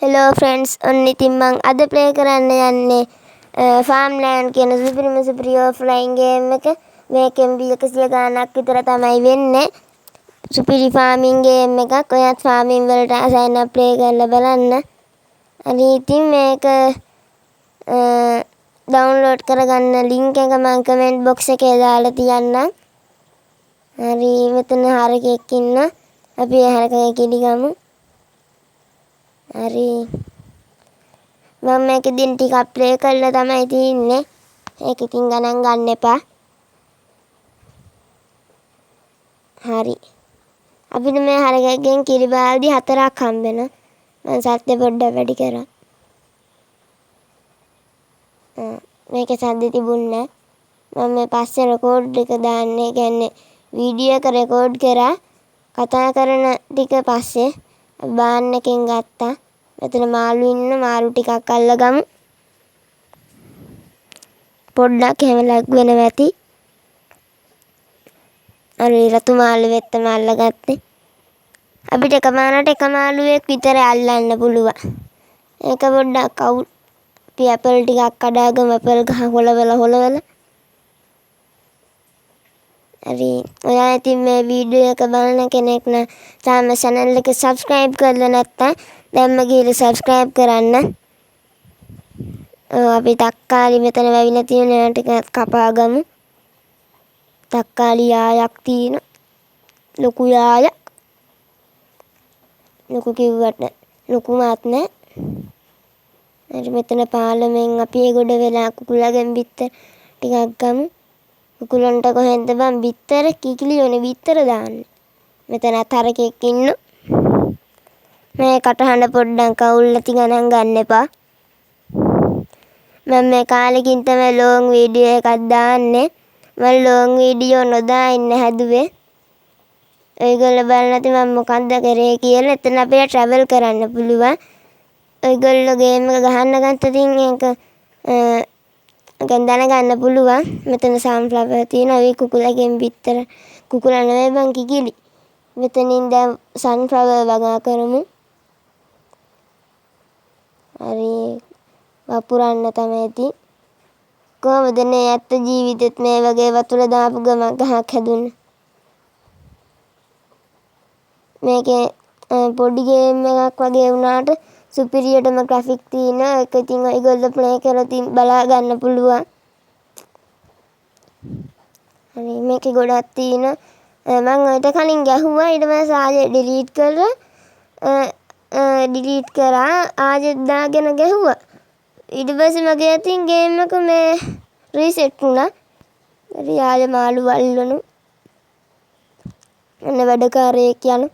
Hello friends, ඔන්න ඉතින් මං අද ප්ලේ කරන්න යන්නේ ෆාම්ලෑන්ඩ් කියන සුපිරිම සුපිරි ඔෆ්ලයින් ගේම් එක. මේක MB 100 ගාණක් විතර තමයි වෙන්නේ. සුපිරි ෆාමින් ගේම් එකක්. ඔයත් ෆාමින් වලට ආසයි නම් ප්ලේ කරලා බලන්න. හරි, ඉතින් මේක ඩවුන්ලෝඩ් කරගන්න ලින්ක් එක මං කමෙන්ට් බොක්ස් එකේ දාලා තියන්නම්. හරි, මෙතන හරකෙක් ඉන්නවා. අපි ඒ හරකගේ කිරි ගමු. හරි, මම මේක දින ටිකක් ප්ලේ කරලා තමයි තින්නේ. ඒක ඉතින් ගණන් ගන්න එපා. හරි, අපිට මේ හරකගෙන් කිරි බාල්දි 4ක් හම්බ වෙනවා. මං සද්ද පොඩ්ඩක් වැඩි කරා. මේකේ සද්ද තිබුණේ නෑ. මම මේ පස්සේ රෙකෝඩ් එක දාන්නේ. ඒ කියන්නේ වීඩියෝ එක රෙකෝඩ් කරා, කතා කරන ටික පස්සේ බාන් එකෙන් ගත්තා. මෙතන මාළු ඉන්න, මාළු ටිකක් අල්ලගමු. පොඩ්ඩක් එහෙම ලැග් වෙනවා ඇති. අර රතු මාළුවෙක් තමයි අල්ලගත්තේ. අපිට එකපාරට එක මාළුවෙක් විතර අල්ලන්න පුළුවන්. ඒක පොඩ්ඩක් අවුල්. අපි ඇපල් ටිකක් කඩාගමු. ඇපල් ගහ හොලවලා හොලවලා. හරි, ඔයා ඉතින් මේ වීඩියෝ එක බලන කෙනෙක් නම් තාම චැනල් එක සබ්ස්ක්‍රයිබ් කරලා නැත්නම් දැන්ම ගිහලා සබ්ස්ක්‍රයිබ් කරන්න. ඔව්, අපි තක්කාලි මෙතන වැවිලා තියෙන ඒවා ටික කපාගමු. තක්කාලි යායක් තියෙන, ලොකු යායක්. ලොකු කිව්වට ලොකුමත් නෑ. හරි, මෙතන පාලමෙන් අපි ගොඩ වෙලා කුකුලගෙන් බිත්තර ටිකක් ගමු. කුකුලන්ට කොහෙන්ද බං බිත්තර? කිකිලියෝනේ බිත්තර දාන්නේ. මෙතනත් හරකෙක් ඉන්න. මේ කටහඬ පොඩ්ඩක් අවුල් ඇති, ගණන් ගන්න එපා. මම මේ කාලෙකින් තමයි ලොං වීඩියෝ එකක් දාන්නේ. මම ලොං වීඩියෝ නොදා ඉන්න හැදුවේ. ඔයගොල්ලෝ බලන්න නැති මම මොකද්ද කරේ කියලා. එතන අපිට ට්‍රැවල් කරන්න පුළුවන්. ඔයගොල්ලෝ ගේම් එක ගහන්න ගත්තොත් ඒක දැනගන්න පුළුවන්. මෙතන සන්ෆ්ලවර් තියෙනවා. ඒ කුකුලගෙන් බිත්තර, කුකුලා නෙවෙයි බං, කිකිලි. මෙතනින් දැන් සන්ෆ්ලවර් වගා කරමු. හරි, වපුරන්න තමයි ඉතින්. කොහොමද නේ ඇත්ත ජීවිතෙත් මේ වගේ වතුර දාපු ගමන් ගහක් හැදුනේ? මේකේ පොඩි ගේම් එකක් වගේ වුණාට සුපිරියටම ග්‍රැෆික් තියෙනවා. ඒක ඉතින් ඔයගොල්ලෝ ප්ලේ කරලා ඉතින් බලා ගන්න පුළුවන්. හරි, මේකේ ගොඩක් තියෙනවා. මං ඔයිට කලින් ගැහුවා. ඊට පස්සේ ආයෙ ඩිලීට් කරලා ඩිලීට් කරා, ආයෙත් දාගෙන ගැහුවා. ඊට පස්සේ මගේ අතින් ගේම් එක මේ රීසෙට් වුණා. හරි, ආයෙ මාළු අල්ලනු. අන්න වැඩකාරයෙක් යන.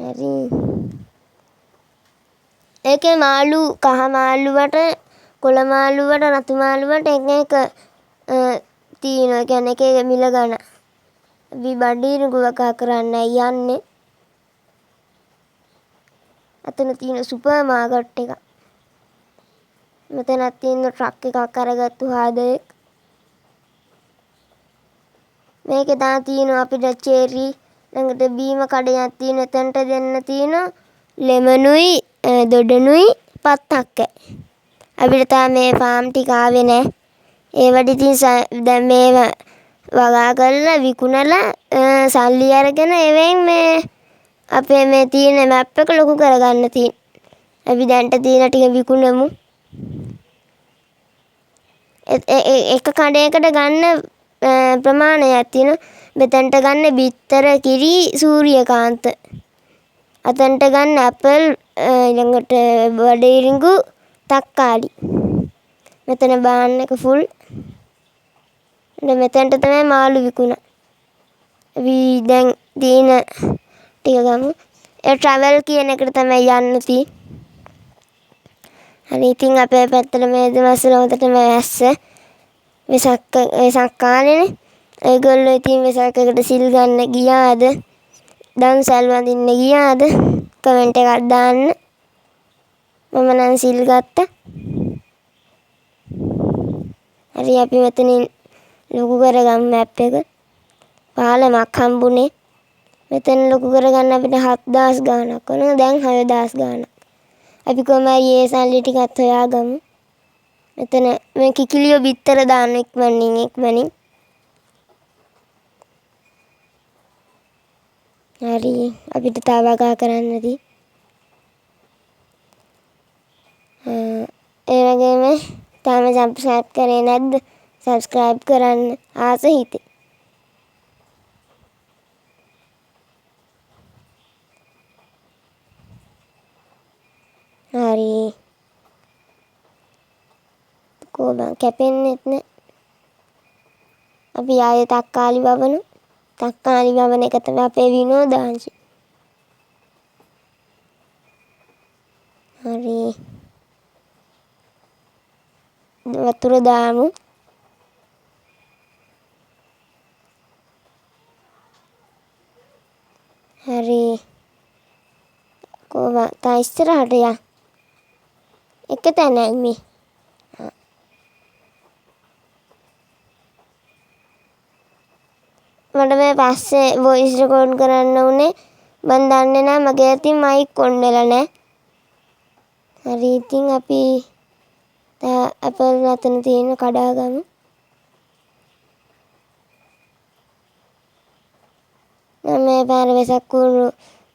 හරි, ඒකේ මාළු කහ මාළුවට, කොළ මාළුවට, රතු මාළුවට එක එක තියෙනවා. ඒ කියන්නේ එක එක මිල ගණන්. අපි බඩ වගා කරන්නයි යන්නේ. අතන තියෙන සුපර් මාකට් එක. මෙතනක් තියෙන ට්‍රක් එකක් අරගත්තු හාදයෙක්. මේකේ තා තියෙනවා අපිට චෙරි, ළඟට බීම කඩයක් තියෙන. එතනට දෙන්න තියෙනවා ලෙමනුයි දොඩනුයි පත්තක්කයි. අපිට තාම මේ ෆාම් ටික ආවේ නෑ. ඒවට ඉතින් දැන් මේවා වගා කරලා විකුණලා සල්ලි අරගෙන ඒවෙන් මේ අපේ මේ තියෙන මැප් එක ලොකු කරගන්න තියෙන. අපි දැන්ට තියෙන ටික විකුණමු. එක කඩයකට ගන්න ප්‍රමාණයක් තියෙනවා. මෙතනට ගන්න බිත්තර, කිරි, සූර්යකාන්ත. අතනට ගන්න ඇපල්, ඊළඟට බඩ ඉරිඟු, තක්කාලි. මෙතන බාන් එක ෆුල්. මෙතනට තමයි මාළු විකුණන්නේ. අපි දැන් තියෙන ටික ගමු. ඒ ට්‍රැවල් කියන එකට තමයි යන්න තියෙන්නේ. හරි, ඉතින් අපේ පැත්තට මේ දවස්වල හොඳටම වැස්ස. වෙසක් වෙසක් කාලේනේ. ඒගොල්ලෝ ඉතින් වෙසක් එකට සිල් ගන්න ගියාද? දන්සැල් වඳින්න ගියාද? කමෙන්ට් එකක් දාන්න. මම නම් සිල් ගත්තා. හරි, අපි මෙතනින් ලොකු කරගමු මැප් එක. පාලමක් හම්බුනේ. මෙතන ලොකු කරගන්න අපිට 7000 ගාණක් ඕන. දැන් 6000 ගාණක්. අපි කොහොම හරි ඒ සල්ලි ටිකත් හොයාගමු. මෙතන මේ කිකිලියෝ බිත්තර දාන ඉක්මනින් ඉක්මනින්. හරි, අපිට තව වගා කරන්න තියෙයි. ඒ වගේම තාම සබ්ස්ක්‍රයිබ් කරේ නැද්ද? සබ්ස්ක්‍රයිබ් කරන්න ආස හිතේ. හරි. කෝ බං කැපෙන්නෙත් නෑ. අපි ආයේ තක්කාලි වවනු. තක්කාලි වවන එක තමයි අපේ විනෝදාංශය. හරි. වතුර දාමු. හරි. කෝ බං තා ඉස්සරහට යන්. එක තැනයි මේ. මට මේ පස්සේ වොයිස් රෙකෝඩ් කරන්න උනේ. මං දන්නේ නෑ මගේ අතින් මයික් ඔන් වෙලා නෑ. හරි, ඉතින් අපි ඇපල් අතන තියෙන කඩාගමු. මම මේ පාර වෙසක් කුණු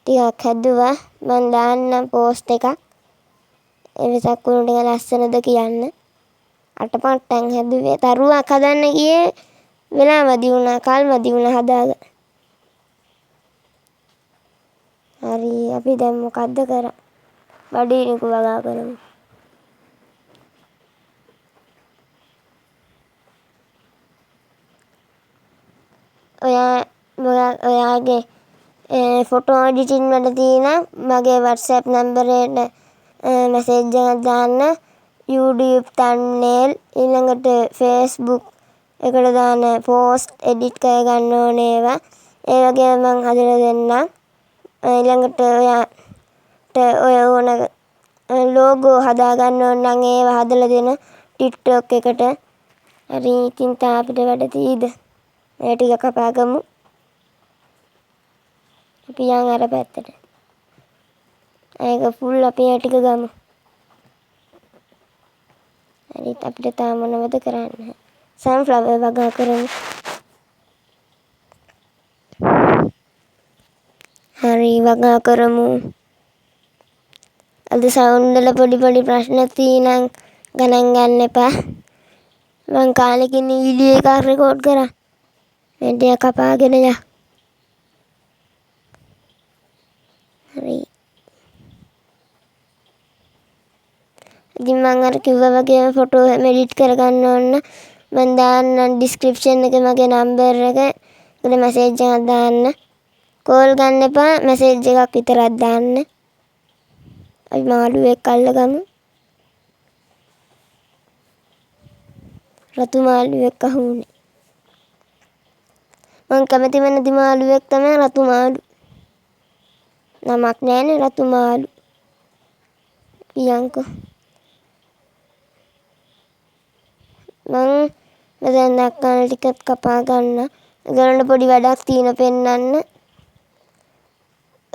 ටිකක් හැදුවා. මං දාන්නම් පෝස්ට් එකක්. ඒ වෙසක් කුණු ටික ලස්සනද කියන්න. අටපට්ටම් හැදුවේ. තරුවක් හදන්න ගියේ වෙලා මදි වුණා, කල් මදි වුණා හදාගන්න. හරි, අපි දැන් මොකද්ද කරන්නේ? බඩගිනිකු වගා කරමු. ඔයාගේ ෆොටෝ එඩිටින් වැඩ තියෙනම් මගේ WhatsApp නම්බරයට මැසේජ් එකක් දාන්න. YouTube thumbnail, ඊළඟට Facebook එකට දාන පෝස්ට් එඩිට් කරගන්න ඕනේ ඒවා. ඒ වගේම මං හදලා දෙන්නම්. ඊළඟට ඔයාට ඔය ඕන ලෝගෝ හදාගන්න ඕන නම් ඒවා හදලා දෙන TikTok එකට. හරි, ඉතින් තා අපිට වැඩ තියෙයිද? මේ ටික කපාගමු. අපි යන් අර පැත්තට. ඒක ෆුල් අපි ඒ ටික ගමු. හරි, අපිට තාම මොනවද කරන්න? සන්ෆ්ලවර් වගා කරමු. හරි, වගා කරමු. අද සවුන්ඩ් වල පොඩි පොඩි ප්‍රශ්න තියෙනම් ගණන් ගන්න එපා. මං කාලෙකින් වීඩියෝ එකක් රෙකෝඩ් කරා. මේ ටික කපාගෙන යන්න. හරි. ඉතින් මං අර කිව්වා වගේම ෆොටෝ හැම එඩිට් කරගන්න ඕන නම් මං දාන්නම් ඩිස්ක්‍රිප්ෂන් එකේ මගේ නම්බර් එක. ඒකට මැසේජ් එකක් දාන්න. කෝල් ගන්න එපා, මැසේජ් එකක් විතරක් දාන්න. අපි මාළුවෙක් අල්ලගමු. රතු මාළුවෙක් අහු වුණේ. මං කැමතිම නැති මාළුවෙක් තමයි රතු මාළු. නමක් නෑනේ රතු මාළු. කියන්කෝ. මං මෙතන දක්වන ටිකත් කපා ගන්න. ඒගොල්ලන්ට පොඩි වැඩක් තියෙන පෙන්නන්න.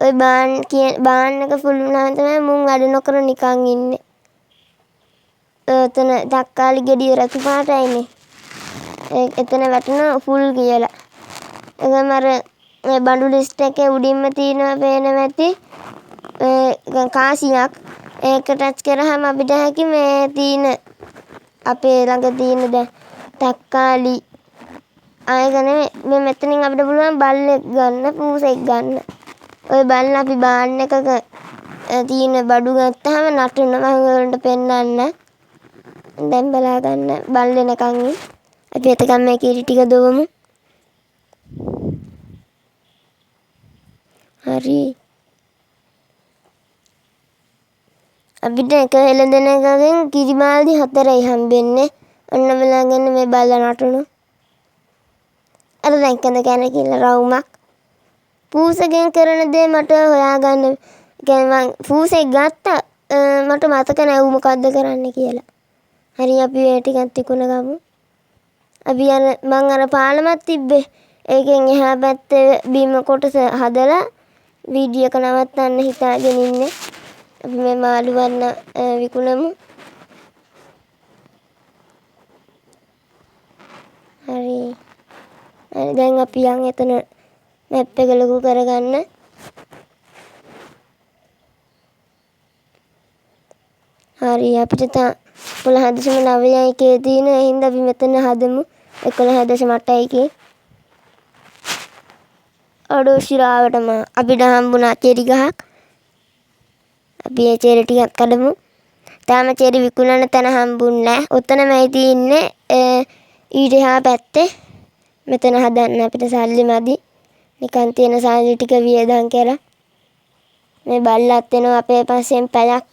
ඔය බාන් කිය බාන් එක ෆුල් වුණාම තමයි මුන් වැඩ නොකර නිකන් ඉන්නේ. ඔය ඔතන තක්කාලි ගෙඩිය රතු පාටයිනේ. ඒ එතන වැටෙන ෆුල් කියලා. ඒකම අර මේ බඩු ලිස්ට් එකේ උඩින්ම තියෙනවා පේනවා ඇති. ඒ කාසියක්. ඒක ටච් කරාම අපිට හැකි මේ තියෙන අපේ ළඟ තියෙන දැන් තක්කාලි ආයක නෙමෙයි මේ මෙතනින් අපිට පුළුවන් බල්ලෙක් ගන්න, පූසෙක් ගන්න. ඔය බල්ලා අපි බාන් එකක තියෙන බඩු ගත්තාම නටන මම ඔයාලට පෙන්නන්න. දැන් බලා ගන්න බල් එනකන් අපි එතකන් මේ කිරි ටික දොවමු. හරි. අපිට එක හෙළදෙන එකකින් කිරි බාල්දි 4යි හම්බෙන්නේ. ඔන්න බලාගන්න මේ බල්ලා නටනු. අර දැක්කද කැරකිල්ල රවුමක්. පූසගෙන් කරන දේ මට හොයාගන්න. ඒ කියන්නේ මං පූසෙක් ගත්තා, මට මතක නෑ ඌ මොකද්ද කරන්න කියලා. හරි, අපි ඒ ටිකත් විකුණ ගමු. අපි අර මං අර පාලමක් තිබ්බේ. ඒකෙන් එහා පැත්තේ බිම කොටස හදලා වීඩියෝ එක නවත්තන්න හිතාගෙන ඉන්නේ. අපි මේ මාළු වර්ණ විකුණමු. හරි. හරි, දැන් අපි යන් එතන මැප් එක ලොකු කරගන්න. හරි, අපිට තා 11.9යි කේ තියෙන. ඒ හින්දා අපි මෙතන හදමු 11.8යි කේ. අඩෝ ශිරාවටම අපිට හම්බුණා චෙරි ගහක්. අපි ඒ චෙරි ටිකක් කඩමු. තාම චෙරි විකුණන තැන හම්බුන්නේ නෑ. ඔතනමයි තියෙන්නේ ඊට එහා පැත්තේ. මෙතන හදන්න අපිට සල්ලි මදි. නිකන් තියෙන සල්ලි ටික වියදම් කරලා. මේ බල්ලත් එනවා අපේ පස්සෙන් පැයක්.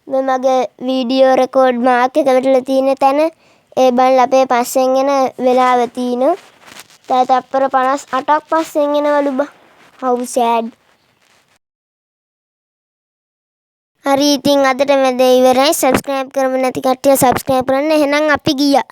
මේ මගේ වීඩියෝ රෙකෝඩ් මාක් එක වැටලා තියෙන තැන. ඒ බල්ලා අපේ පස්සෙන් එන වෙලාව තියෙනවා. තව තප්පර 58ක් පස්සෙන් එනවලු බං. How sad. හරි, ඉතින් අදට වැඩේ ඉවරයි. සබ්ස්ක්‍රයිබ් කරමු නැති කට්ටිය සබ්ස්ක්‍රයිබ් කරන්න. එහෙනම් අපි ගියා.